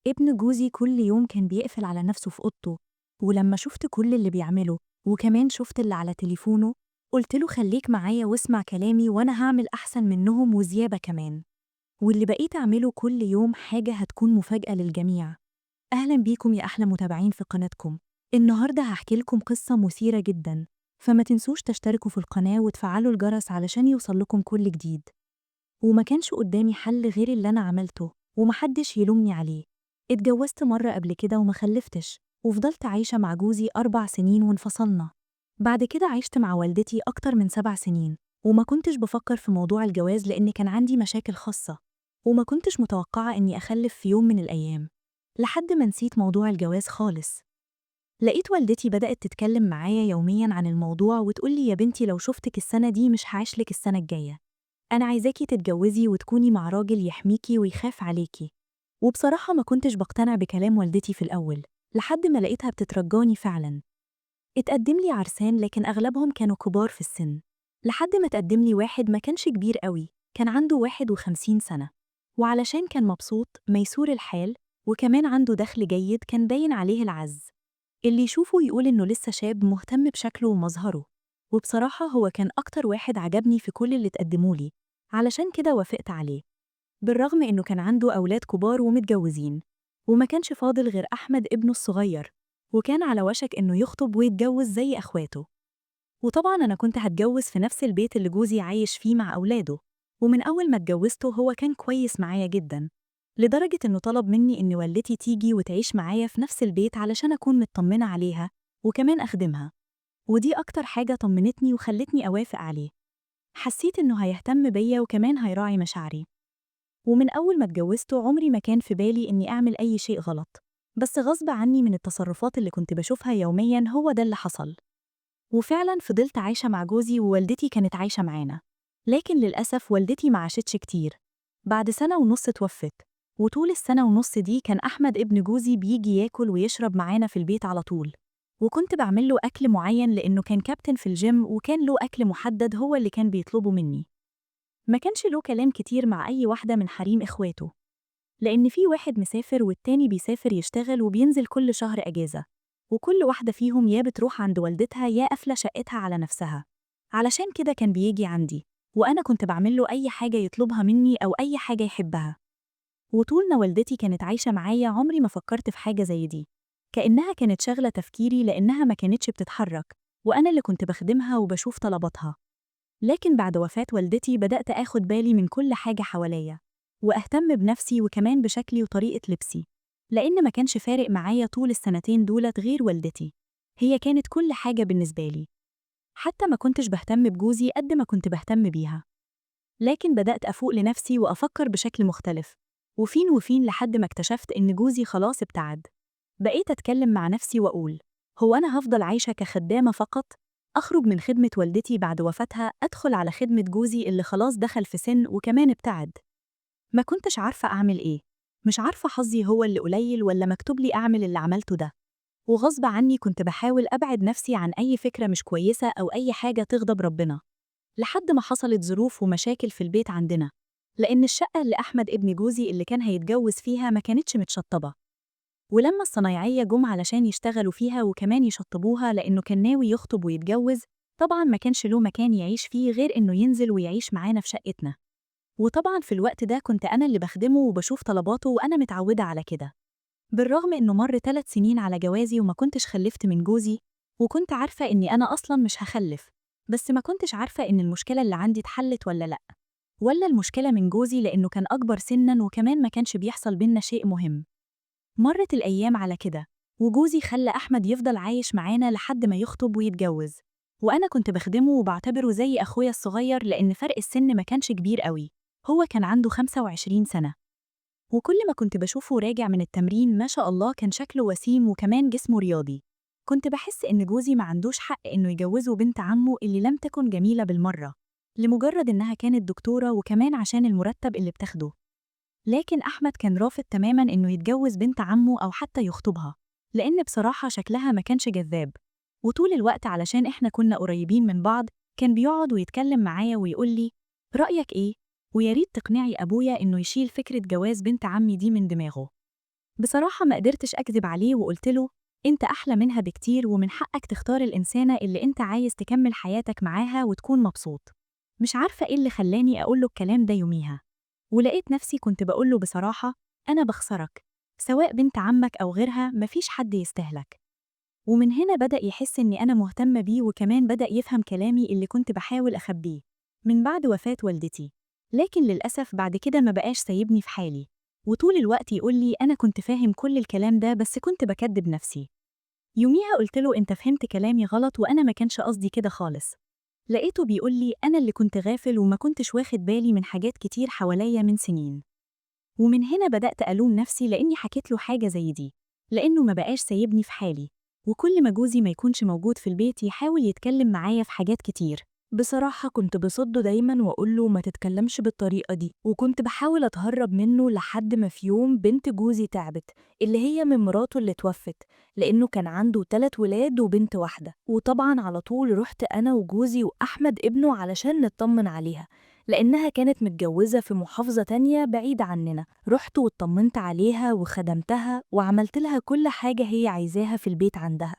ابن جوزي كل يوم كان بيقفل على نفسه في أوضته، ولما شفت كل اللي بيعمله وكمان شفت اللي على تليفونه قلت له خليك معايا واسمع كلامي وأنا هعمل أحسن منهم وزيابة كمان. واللي بقيت أعمله كل يوم حاجة هتكون مفاجأة للجميع. أهلا بيكم يا أحلى متابعين في قناتكم. النهاردة هحكي لكم قصة مثيرة جدا، فما تنسوش تشتركوا في القناة وتفعلوا الجرس علشان يوصل لكم كل جديد. وما كانش قدامي حل غير اللي أنا عملته ومحدش يلومني عليه. اتجوزت مرة قبل كده وما خلفتش، وفضلت عايشة مع جوزي 4 سنين وانفصلنا. بعد كده عشت مع والدتي أكتر من 7 سنين، وما كنتش بفكر في موضوع الجواز لأن كان عندي مشاكل خاصة، وما كنتش متوقعة إني أخلف في يوم من الأيام، لحد ما نسيت موضوع الجواز خالص. لقيت والدتي بدأت تتكلم معايا يومياً عن الموضوع وتقولي يا بنتي لو شفتك السنة دي مش هعيشلك السنة الجاية، أنا عايزاكي تتجوزي وتكوني مع راجل يحميكي ويخاف عليكي. وبصراحة ما كنتش بقتنع بكلام والدتي في الأول، لحد ما لقيتها بتترجاني فعلاً. اتقدم لي عرسان لكن أغلبهم كانوا كبار في السن، لحد ما اتقدم لي واحد ما كانش كبير قوي، كان عنده 51 سنة، وعلشان كان مبسوط ميسور الحال وكمان عنده دخل جيد كان باين عليه العز، اللي يشوفه يقول إنه لسه شاب مهتم بشكله ومظهره. وبصراحة هو كان أكتر واحد عجبني في كل اللي اتقدمولي، علشان كده وافقت عليه، بالرغم إنه كان عنده أولاد كبار ومتجوزين، وما كانش فاضل غير أحمد ابنه الصغير، وكان على وشك إنه يخطب ويتجوز زي أخواته. وطبعاً أنا كنت هتجوز في نفس البيت اللي جوزي عايش فيه مع أولاده، ومن أول ما اتجوزته هو كان كويس معايا جداً، لدرجة إنه طلب مني إن والدتي تيجي وتعيش معايا في نفس البيت علشان أكون مطمنة عليها وكمان أخدمها. ودي أكتر حاجة طمنتني وخلتني أوافق عليه. حسيت إنه هيهتم بيا وكمان هيراعي مشاعري. ومن أول ما اتجوزته عمري ما كان في بالي إني أعمل أي شيء غلط، بس غصب عني من التصرفات اللي كنت بشوفها يومياً هو ده اللي حصل. وفعلاً فضلت عايشة مع جوزي ووالدتي كانت عايشة معانا، لكن للأسف والدتي ما عاشتش كتير. بعد 1.5 سنة توفت، وطول ال1.5 سنة دي كان أحمد ابن جوزي بيجي ياكل ويشرب معانا في البيت على طول، وكنت بعمل له أكل معين لأنه كان كابتن في الجيم وكان له أكل محدد هو اللي كان بيطلبه مني. ما كانش له كلام كتير مع أي واحدة من حريم إخواته، لأن في واحد مسافر والتاني بيسافر يشتغل وبينزل كل شهر أجازة، وكل واحدة فيهم يا بتروح عند والدتها يا قافلة شقتها على نفسها. علشان كده كان بيجي عندي، وأنا كنت بعمل له أي حاجة يطلبها مني أو أي حاجة يحبها. وطول ما والدتي كانت عايشة معايا عمري ما فكرت في حاجة زي دي، كأنها كانت شاغلة تفكيري لأنها ما كانتش بتتحرك، وأنا اللي كنت بخدمها وبشوف طلباتها. لكن بعد وفاة والدتي بدأت آخد بالي من كل حاجة حواليا، وأهتم بنفسي وكمان بشكلي وطريقة لبسي، لأن ما كانش فارق معايا طول السنتين دولت غير والدتي، هي كانت كل حاجة بالنسبة لي. حتى ما كنتش بهتم بجوزي قد ما كنت بهتم بيها. لكن بدأت أفوق لنفسي وأفكر بشكل مختلف، وفين وفين لحد ما اكتشفت إن جوزي خلاص ابتعد. بقيت أتكلم مع نفسي وأقول هو أنا هفضل عايشة كخدامة فقط؟ أخرج من خدمة والدتي بعد وفاتها أدخل على خدمة جوزي اللي خلاص دخل في سن وكمان ابتعد. ما كنتش عارفة أعمل إيه، مش عارفة حظي هو اللي قليل ولا مكتوب لي أعمل اللي عملته ده. وغصب عني كنت بحاول أبعد نفسي عن أي فكرة مش كويسة أو أي حاجة تغضب ربنا، لحد ما حصلت ظروف ومشاكل في البيت عندنا، لأن الشقة اللي أحمد ابن جوزي اللي كان هيتجوز فيها ما كانتش متشطبة. ولما الصنايعية جم علشان يشتغلوا فيها وكمان يشطبوها لأنه كان ناوي يخطب ويتجوز، طبعاً ما كانش له مكان يعيش فيه غير إنه ينزل ويعيش معانا في شقتنا. وطبعاً في الوقت ده كنت أنا اللي بخدمه وبشوف طلباته وأنا متعودة على كده. بالرغم إنه مر 3 سنين على جوازي وما كنتش خلفت من جوزي، وكنت عارفة إني أنا أصلاً مش هخلف، بس ما كنتش عارفة إن المشكلة اللي عندي اتحلت ولا لأ، ولا المشكلة من جوزي لأنه كان أكبر سناً وكمان ما كانش بيحصل بينا شيء مهم. مرت الأيام على كده، وجوزي خلى أحمد يفضل عايش معانا لحد ما يخطب ويتجوز، وأنا كنت بخدمه وبعتبره زي أخويا الصغير لأن فرق السن ما كانش كبير قوي، هو كان عنده 25 سنة. وكل ما كنت بشوفه راجع من التمرين ما شاء الله كان شكله وسيم وكمان جسمه رياضي. كنت بحس إن جوزي ما عندوش حق إنه يجوزه بنت عمه اللي لم تكن جميلة بالمرة، لمجرد إنها كانت دكتورة وكمان عشان المرتب اللي بتاخده. لكن أحمد كان رافض تماماً إنه يتجوز بنت عمه أو حتى يخطبها، لأن بصراحة شكلها ما كانش جذاب. وطول الوقت علشان إحنا كنا قريبين من بعض كان بيقعد ويتكلم معايا ويقول لي رأيك إيه؟ ويا ريت تقنعي أبويا إنه يشيل فكرة جواز بنت عمي دي من دماغه. بصراحة ما قدرتش أكذب عليه وقلت له أنت أحلى منها بكتير ومن حقك تختار الإنسانة اللي أنت عايز تكمل حياتك معاها وتكون مبسوط. مش عارفة إيه اللي خلاني أقوله الكلام ده يوميها، ولقيت نفسي كنت بقوله بصراحة أنا بخسرك، سواء بنت عمك أو غيرها مفيش حد يستاهلك. ومن هنا بدأ يحس إني أنا مهتمة بيه، وكمان بدأ يفهم كلامي اللي كنت بحاول أخبيه من بعد وفاة والدتي. لكن للأسف بعد كده ما بقاش سايبني في حالي، وطول الوقت يقول لي أنا كنت فاهم كل الكلام ده بس كنت بكدب نفسي. يوميها قلت له أنت فهمت كلامي غلط وأنا ما كانش قصدي كده خالص. لقيته بيقول لي أنا اللي كنت غافل وما كنتش واخد بالي من حاجات كتير حواليا من سنين. ومن هنا بدأت ألوم نفسي لأني حكيت له حاجة زي دي، لأنه ما بقاش سايبني في حالي، وكل ما جوزي ما يكونش موجود في البيت يحاول يتكلم معايا في حاجات كتير. بصراحة كنت بصده دايما وأقوله ما تتكلمش بالطريقة دي، وكنت بحاول أتهرب منه لحد ما في يوم بنت جوزي تعبت، اللي هي من مراته اللي توفت، لأنه كان عنده 3 ولاد وبنت واحدة. وطبعا على طول رحت أنا وجوزي وأحمد ابنه علشان نطمن عليها، لأنها كانت متجوزة في محافظة تانية بعيد عننا. رحت واطمنت عليها وخدمتها وعملت لها كل حاجة هي عايزاها في البيت عندها.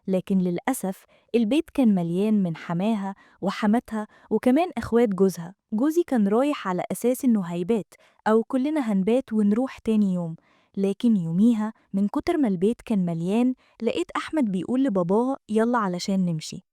لكن للأسف البيت كان مليان من حماها وحماتها وكمان أخوات جوزها. جوزي كان رايح على أساس إنه هيبات أو كلنا هنبات ونروح تاني يوم، لكن يوميها من كتر ما البيت كان مليان لقيت أحمد بيقول لباباه يلا علشان نمشي.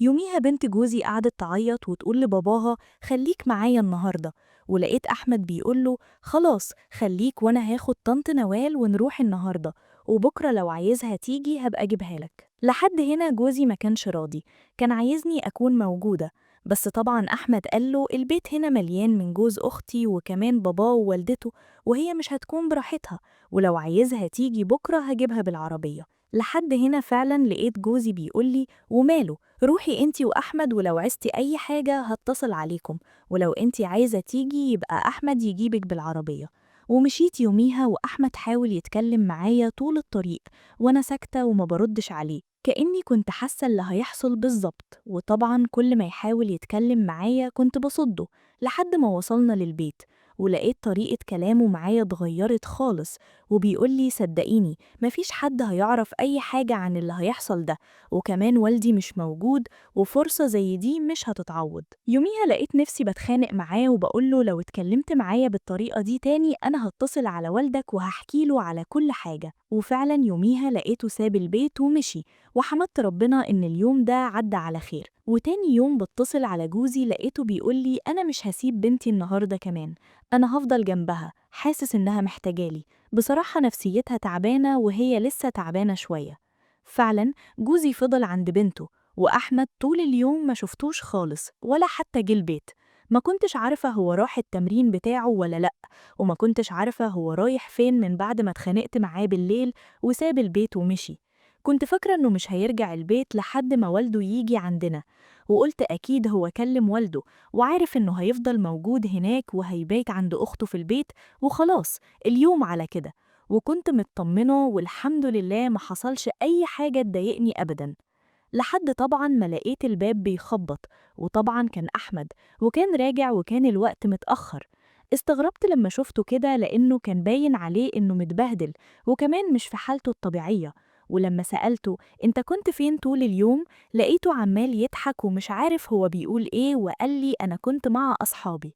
يوميها بنت جوزي قعدت تعيط وتقول لباباها خليك معايا النهاردة، ولقيت أحمد بيقوله خلاص خليك وأنا هاخد طنط نوال ونروح النهاردة، وبكرة لو عايزها تيجي هبقى أجيبها لك. لحد هنا جوزي ما كانش راضي، كان عايزني أكون موجودة، بس طبعا أحمد قال له البيت هنا مليان من جوز أختي وكمان باباه ووالدته، وهي مش هتكون براحتها، ولو عايزها تيجي بكرة هجيبها بالعربية. لحد هنا فعلا لقيت جوزي بيقولي وماله، روحي انتي وأحمد، ولو عزتي أي حاجة هتصل عليكم، ولو انتي عايزة تيجي يبقى أحمد يجيبك بالعربية. ومشيت يوميها وأحمد حاول يتكلم معايا طول الطريق وأنا ساكتة وما بردش عليه، كأني كنت حاسة اللي هيحصل بالظبط. وطبعا كل ما يحاول يتكلم معايا كنت بصده لحد ما وصلنا للبيت، ولقيت طريقة كلامه معايا اتغيرت خالص، وبيقولي صدقيني مفيش حد هيعرف أي حاجة عن اللي هيحصل ده، وكمان والدي مش موجود وفرصة زي دي مش هتتعوض. يوميها لقيت نفسي بتخانق معاه وبقوله لو اتكلمت معايا بالطريقة دي تاني أنا هتصل على والدك وهحكيله على كل حاجة. وفعلا يوميها لقيته ساب البيت ومشي، وحمدت ربنا إن اليوم ده عدى على خير. وتاني يوم بتصل على جوزي لقيته بيقولي أنا مش هسيب بنتي النهاردة كمان، أنا هفضل جنبها، حاسس إنها محتاجالي، بصراحة نفسيتها تعبانة وهي لسه تعبانة شوية. فعلا جوزي فضل عند بنته، وأحمد طول اليوم ما شفتوش خالص ولا حتى جه البيت. ما كنتش عارفة هو راح التمرين بتاعه ولا لأ، وما كنتش عارفة هو رايح فين من بعد ما اتخانقت معاه بالليل وساب البيت ومشي. كنت فاكرة إنه مش هيرجع البيت لحد ما والده يجي عندنا، وقلت أكيد هو كلم والده وعارف إنه هيفضل موجود هناك وهيبات عند أخته في البيت وخلاص اليوم على كده. وكنت مطمنة والحمد لله ما حصلش أي حاجة تضايقني أبداً، لحد طبعاً ما لقيت الباب بيخبط، وطبعاً كان أحمد وكان راجع وكان الوقت متأخر. استغربت لما شفته كده لأنه كان باين عليه إنه متبهدل وكمان مش في حالته الطبيعية. ولما سألته أنت كنت فين طول اليوم لقيته عمال يضحك ومش عارف هو بيقول إيه، وقال لي أنا كنت مع أصحابي.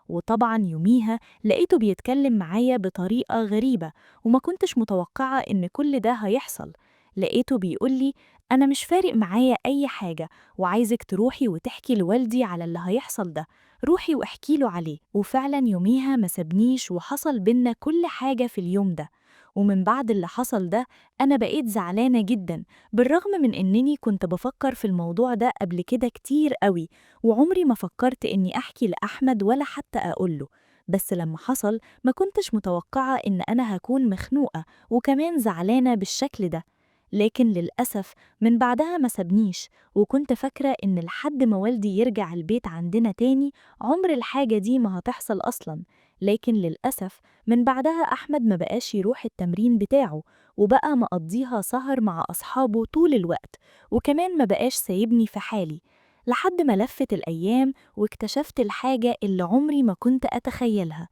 وطبعاً يوميها لقيته بيتكلم معايا بطريقة غريبة وما كنتش متوقعة إن كل ده هيحصل. لقيته بيقول لي أنا مش فارق معايا أي حاجة وعايزك تروحي وتحكي لوالدي على اللي هيحصل ده، روحي واحكي له عليه. وفعلاً يوميها ما سابنيش وحصل بينا كل حاجة في اليوم ده. ومن بعد اللي حصل ده أنا بقيت زعلانة جداً، بالرغم من إنني كنت بفكر في الموضوع ده قبل كده كتير قوي، وعمري ما فكرت إني أحكي لأحمد ولا حتى أقوله، بس لما حصل ما كنتش متوقعة إن أنا هكون مخنوقة وكمان زعلانة بالشكل ده. لكن للأسف من بعدها ما سابنيش، وكنت فاكرة إن لحد ما والدي يرجع البيت عندنا تاني عمر الحاجة دي ما هتحصل أصلاً. لكن للأسف من بعدها أحمد ما بقاش يروح التمرين بتاعه، وبقى مقضيها سهر مع أصحابه طول الوقت، وكمان ما بقاش سايبني في حالي، لحد ما لفت الأيام واكتشفت الحاجة اللي عمري ما كنت أتخيلها.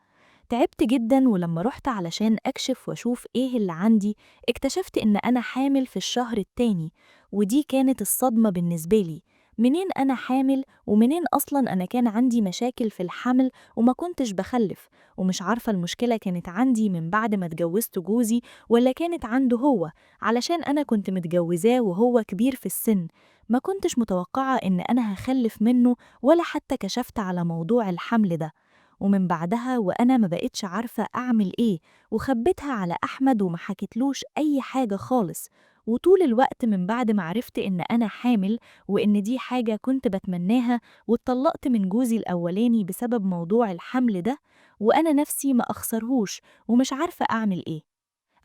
تعبت جدا، ولما رحت علشان أكشف وأشوف إيه اللي عندي اكتشفت إن أنا حامل في الشهر التاني، ودي كانت الصدمة بالنسبة لي. منين أنا حامل؟ ومنين أصلاً أنا كان عندي مشاكل في الحمل وما كنتش بخلف، ومش عارفة المشكلة كانت عندي من بعد ما اتجوزت جوزي ولا كانت عنده هو، علشان أنا كنت متجوزاه وهو كبير في السن. ما كنتش متوقعة إن أنا هخلف منه ولا حتى كشفت على موضوع الحمل ده. ومن بعدها وأنا ما بقتش عارفة أعمل إيه، وخبيتها على أحمد وما حكيتلوش أي حاجة خالص. وطول الوقت من بعد ما عرفت إن أنا حامل وإن دي حاجة كنت بتمناها، واتطلقت من جوزي الأولاني بسبب موضوع الحمل ده، وأنا نفسي ما أخسرهوش ومش عارفة أعمل إيه.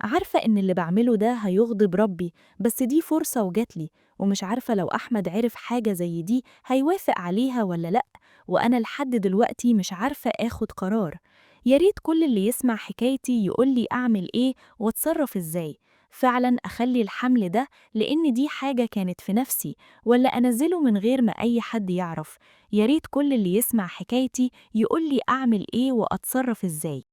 عارفة إن اللي بعمله ده هيغضب ربي، بس دي فرصة وجاتلي، ومش عارفة لو أحمد عرف حاجة زي دي هيوافق عليها ولا لأ، وأنا لحد دلوقتي مش عارفة آخد قرار. ياريت كل اللي يسمع حكايتي يقولي أعمل إيه وأتصرف إزاي. فعلاً أخلي الحمل ده لأن دي حاجة كانت في نفسي، ولا أنزله من غير ما أي حد يعرف؟ ياريت كل اللي يسمع حكايتي يقولي أعمل إيه وأتصرف إزاي.